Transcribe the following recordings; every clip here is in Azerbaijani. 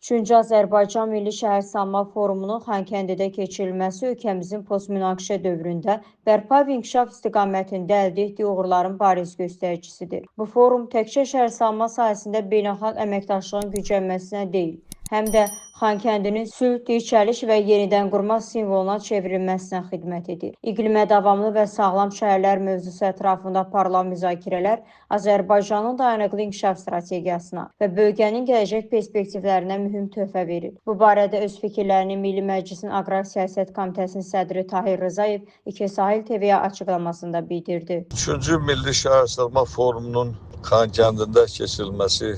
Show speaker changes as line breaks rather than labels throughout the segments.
Üçüncü Azərbaycan Milli Şəhərsalma Forumunun Xankəndidə keçirilməsi ölkəmizin postmünaqişə dövründə bərpa və inkişaf istiqamətində əldə etdiyi uğurların bariz göstəricisidir. Bu forum təkcə şəhərsalma sahəsində beynəlxalq əməkdaşlığın güclənməsinə deyil, həm də Xankəndinin sülh, dirçəliş və yenidənqurma simvoluna çevrilməsinə xidmət edir. İqlimə davamlı və sağlam şəhərlər mövzusu ətrafında aparılan müzakirələr Azərbaycanın dayanıqlı inkişaf strategiyasına və bölgənin gələcək perspektivlərinə mühüm töhfə verir. Bu barədə öz fikirlərini Milli Məclisin Aqrar Siyasət Komitəsinin sədri Tahir Rzayev İki Sahil TV-yə açıqlamasında bildirdi.
Üçüncü Milli Şəhərsalma Forumunun Xankəndində keçirilməsi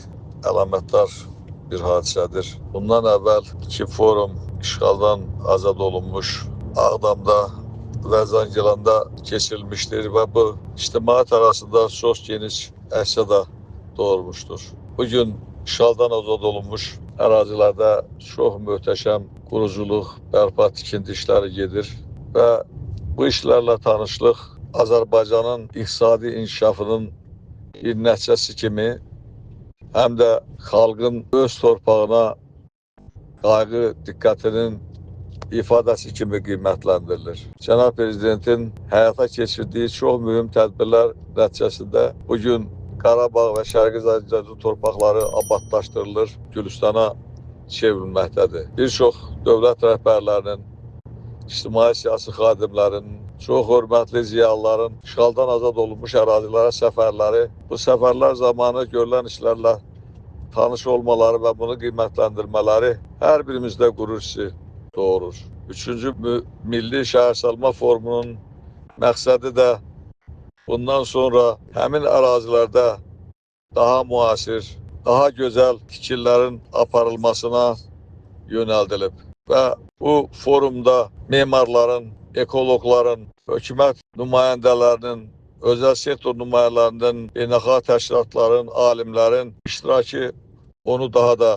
əlamətdar bir hadisədir. Bundan əvvəl iki forum işğaldan azad olunmuş Ağdamda və Zəngilanda keçirilmişdir və bu ictimaiyyət arasında çox geniş əks-səda doğurmuşdur. Bugün işğaldan azad olunmuş ərazilərdə çox möhtəşəm quruculuq, bərpa tikinti işləri gedir və bu işlərlə tanışlıq Azərbaycanın iqtisadi inkişafının bir nəticəsi kimi həm də xalqın öz torpağına qayğı diqqətinin ifadəsi kimi qiymətləndirilir. Cənab Prezidentin həyata keçirdiyi çox mühüm tədbirlər nəticəsində bugün Qarabağ və Şərqi Zəncəzur torpaqları abadlaşdırılır, Gülüstana çevrilməkdədir. Bir çox dövlət rəhbərlərinin, ictimai siyasi xadimlərin, çox hörmətli ziyalıların işğaldan azad olunmuş ərazilərə səfərləri, bu səfərlər zamanı görülən işlərlə tanış olmaları və bunu qiymətləndirmələri hər birimizdə qürur hissi doğurur. Üçüncü Milli Şəhərsalma Forumunun məqsədi də bundan sonra həmin ərazilərdə daha müasir, daha gözəl tikililərin aparılmasına yönəldilib. Və bu forumda memarların, ekoloqların, hökumət nümayəndələrinin, özəl sektor nümayəndələrinin, beynəlxalq təşkilatların, alimlərin iştirakı onu daha da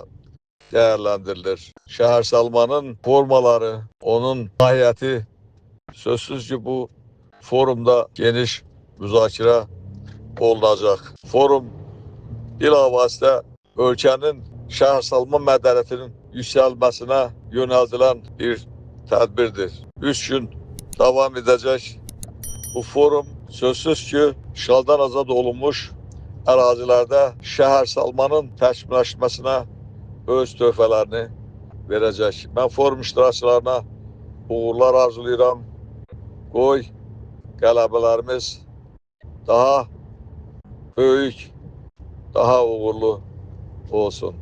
dəyərləndirilir. Şəhərsalmanın formaları, onun mahiyyəti sözsüz ki, bu forumda geniş müzakirə olunacaq. Forum bilavasitə ölkənin şəhərsalma mədəniyyətinin yüksəlməsinə yönəldilən bir tədbirdir. 3 gün davam edəcək bu forum sözsüz ki, işğaldan azad olunmuş ərazilərdə şəhərsalmanın təkmilləşməsinə öz töhfələrini verəcək. Mən forum iştirakçılarına uğurlar arzulayıram. Qoy qələbələrimiz daha böyük, daha uğurlu olsun.